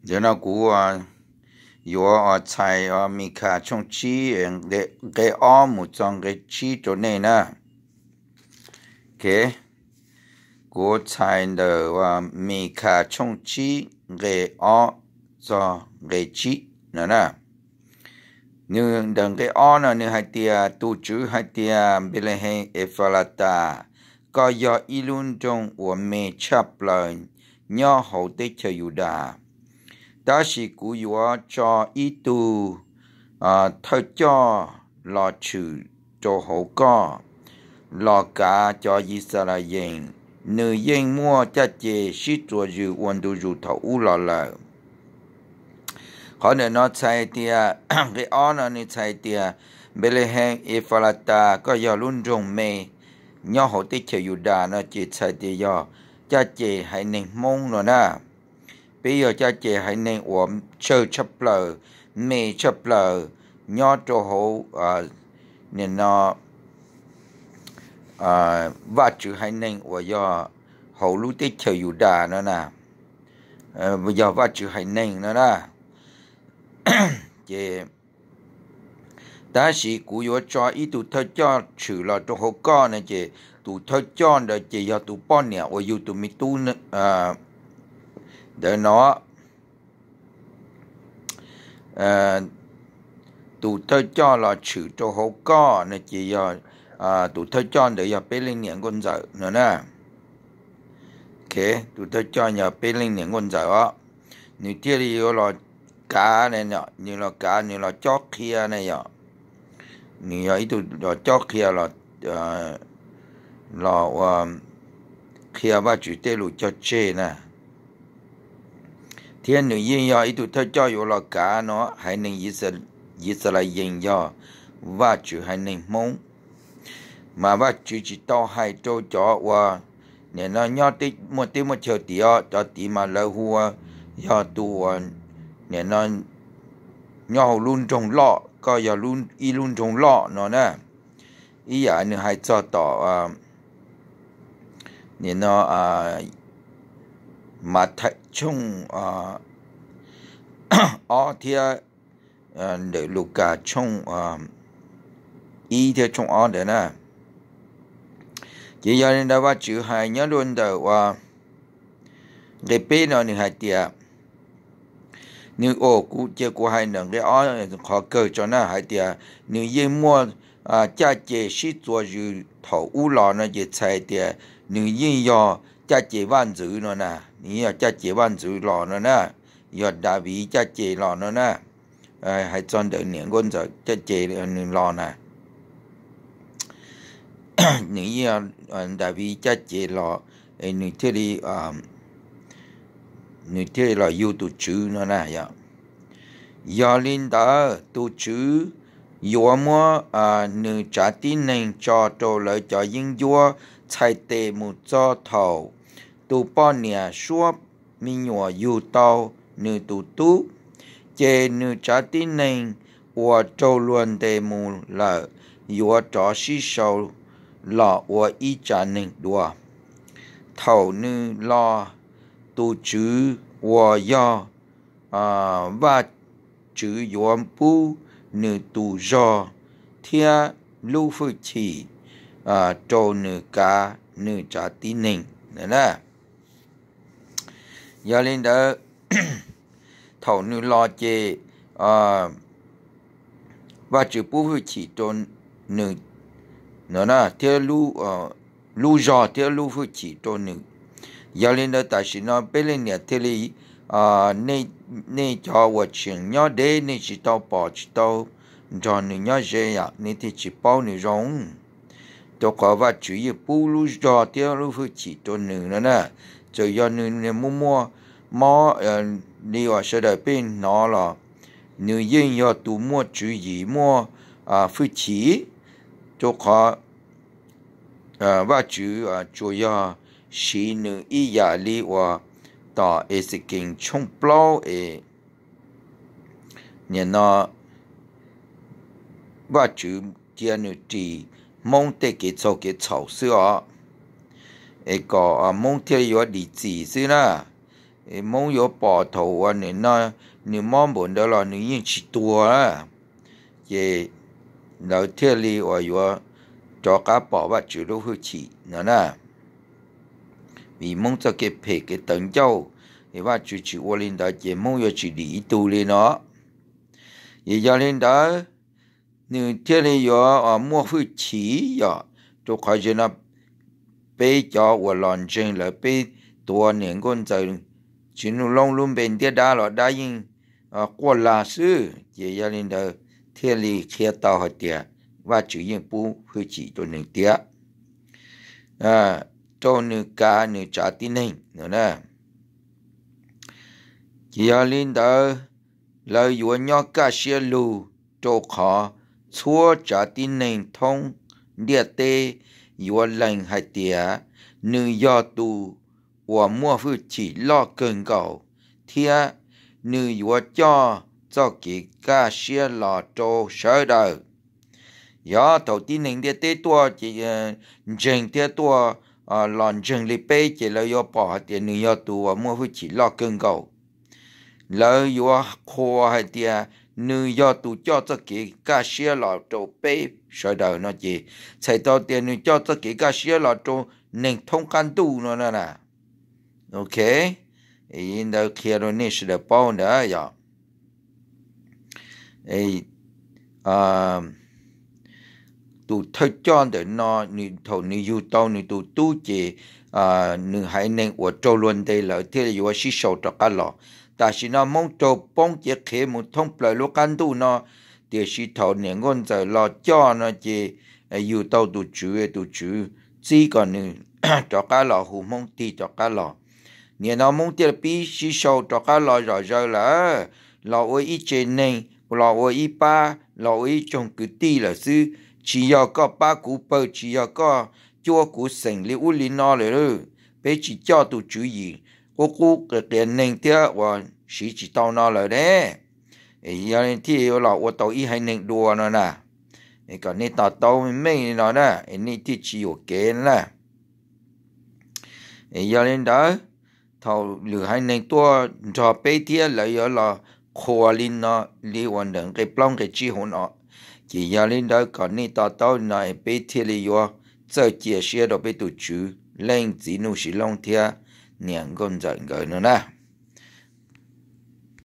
Ntawm no kuv yuav txhais Mikhas tshooj tsib nqe ob mus txog nqe tsib rau nej na. Kuv txhais ntawm Mikhas tshooj tsib nqe ob txog nqe tsib no na. Nws ntawm nqe ob no nws hais tias, tus Tswv hais tias, Npelehees Efalatas, koj yog ib lub nroog uas me tshaj plaws nyob hauv teb chaws Yudas. Tab sis kuv yuav tso ib tug thawj coj los tshwm rau hauv koj, los kav cov Yixalayees. Nws yeej muaj caj ces sib txuas zws ua ntu zus thaum ub los lawm. Qhov ntawm no txhais tias, nqe ob no nws txhais tias, Npelehees Efalatas, koj yog lub nroog me nyob hauv teb chaws Yudas no ces txhais tias yog caj ces haiv neeg Hmoob no na. Peb yog caj ces haiv neeg uas tsawg tshaj plaws, me tshaj plaws nyob rau hauv, nim no, Vajtswv haiv neeg uas yog hauv lub teb chaws Yudas no na, yog Vajtswv haiv neeg no na. Ces tab sis kuv yuav tso ib tug thawj coj tshwm los rau hauv koj no ces tus thawj coj ntawd ces yog tus poj niam uas yug tus me tub ntawd no. Tus thawj coj los tshwm rau hauv koj no ces yog, tus thawj coj ntawd yog peb leej niam nkauj ntxawm no na. Tus thawj coj yog peb leej niam nkauj ntxawm os. Nws thiaj li yuav los kav, nws los kav, nws los cob qhia na yom. Nws yog ib tug los cob qhia, los ua, qhia Vajtswv tej lus cog tseg na. Thiab nws yeej yog ib tug thawj coj yuav los kav no haiv neeg Yixalayees yog Vajtswv haiv neeg Hmoob. Mas Vajtswv tsis tau hais rau cov uas nim no nyob muaj teb muaj chaw tid os, cov tid mas lawv hu ua yog tus uas nim no nyob hauv lub nroog loj, koj yog ib lub nroog loj no na. Ib yam nws hais txog tom nim no Mathais tshooj ob thiab ntawm Lukas tshooj ib thiab tshooj ob ntawd na. Ces yog li ntawd Vajtswv hais nyob rau ntawm uas nqe peb no nws hais tias, nws, o, kuv cia kuv hais ntawm nqe ob qhov kawg tso na, hais tias nws yeej muaj caj ces sib txuas zws thaum ub los no ces txhais tias nws yeej yog caj ces vaj ntxwv no na, nws yeej yog caj ces vaj ntxwv los no na, yog Daviv caj ces los no na. Hais txog ntawm niam nkauj ntxawm caj ces nws los na, nws yeej yog Daviv caj ces los, nws thiaj li, nws thiaj li los yug tus Tswv no na yom. Yog li ntawd tus Tswv yuav muab nws tsav tib neeg tso rau lawv cov yeeb ncuab txhais tes mus txog thaum tus poj niam suab me nyuam yug tau nws tus tub, ces nws tsav tib neeg uas raug luag ntes mus lawm yuav rov sib sau los ua ib tsav neeg dua. Thaum nws los, tus Tswv uas yog Vajtswv yuav pub nws tus zog thiab lub hwj chim rau nws kav nws tsav tib neeg na. Yog li ntawd, thaum nws los ces Vajtswv pub hwj chim rau nws thiab lub zog thiab lub hwj chim rau nws. Yog li ntawd tam sim no peb leej niam thiaj li, nej cov uas tseem nyob deb nej tsis tau pom tsis tau nrog nws nyob ze yom, nej thiaj tsis paub nws zoo. Rau qhov Vajtswv yeej pub lub zog thiab lub hwj chim rau nws no na. Txawm yog nws muaj muaj mob li uas sawv daws pheej hnov los, nws yeej yog tus muaj tswv yim muaj hwj chim, rau qhov Vajtswv tsuas yog siv nws ib yam li uas tom Exekees tshooj plaub es nim no Vajtswv cia nws ris Hmoob tej kev txaug kev txhaum xwb os, es kom Hmoob thiaj li yuav dim txim xwb na. Hmoob yuav pom thaum uas nim no nws mob npaum ntawd los nws yeej tsis tuag. Ces lawv thiaj li uas yuav rov qab pom Vajtswv lub hwj chim no na. Vim Hmoob txoj kev phem kev tawv ncauj, es Vajtswv tsis ua li ntawd ces Hmoob yuav tsis dim ib tug li no. Ces yog li ntawd, nws thiaj li yuav muaj hwj chim yom. Rau qhov ze no peb cov uas los ntseeg lawv peb tuav niam nkauj ntxawm Tsis Nuj Loob lub npe ntiab dab los dab yeej quaj lag xwb. Ces yog li ntawd thiaj li qhia tau hais tias Vajtswv yeej pub hwj chim rau nws tiag, rau nws kav nws tsav tib neeg no na. Ces yog li ntawd, lawv yuav nyob kaj siab lug, rau qhov txhua tsav tib neeg thoob ntiaj teb yuav lees hais tias nws yog tus uas muaj hwj chim loj kawg nkaus, thiab nws yuav coj txoj kev kaj siab los rau sawv daws. Yog thaum tib neeg ntiaj teb tuaj ces ntseeg thiab tuaj los ntseeg li peb ces lawv yuav pom hais tias nws yog tus uas muaj hwj chim loj kawg nkaus. Lawv yuav qhuas hais tias nws yog tus coj txoj kev kaj siab los rau peb sawv daws no ces txhais tau tias nws coj txoj kev kaj siab los rau neeg thoob qab ntuj no na. Ok, ntawd qhia rau nej sawv daws paub ntawd yog tus thawj coj ntawm no, nws thaum nws yug tau nws tus tub ces nws haiv neeg uas raug luag ntes lawm thiaj li yuav sib sau rov qab los. Tam sim no Hmoob raug poob cev qhev mus thoob plaws lub qab ntuj no, tiam sis thaum niam nkauj ntxawm los coj no ces yug tau tus Tswv, tus Tswv txib kom nws rov qab los hu Hmoob tig rov qab los. Nim no Hmoob thiaj pib sib sau rov qab los zom zaws lawm, los ua ib tse neeg, los ua ib pab, los ua ib tsoog kwv tij lawm xwb. Tsis yog koj pab kuv pawg, tsis yog koj cuab kuv xeem li ub li no lawm. Peb tsis coj tus tswv yim qub qub qias qias neeg thiab uas siv tsis tau no lawm ne. Yog li thiaj yuav los ua tau ib haiv neeg dua no na. Kom nej to taub meej li no na, nej thiaj tsis yuam kev na. Yog li ntawd, thaum lwm haiv neeg tuaj nrog peb thiab lawv yuav los qhuas li no, li uas ntawm nqe plaub nqe tsib hauv no, ces yog li ntawd kom nej to taub li no es peb thiaj li yuav txawj cia siab rau peb tus Tswv Leej Txiv Nuj Sis Loob thiab niam nkauj ntxawm nkawd no na.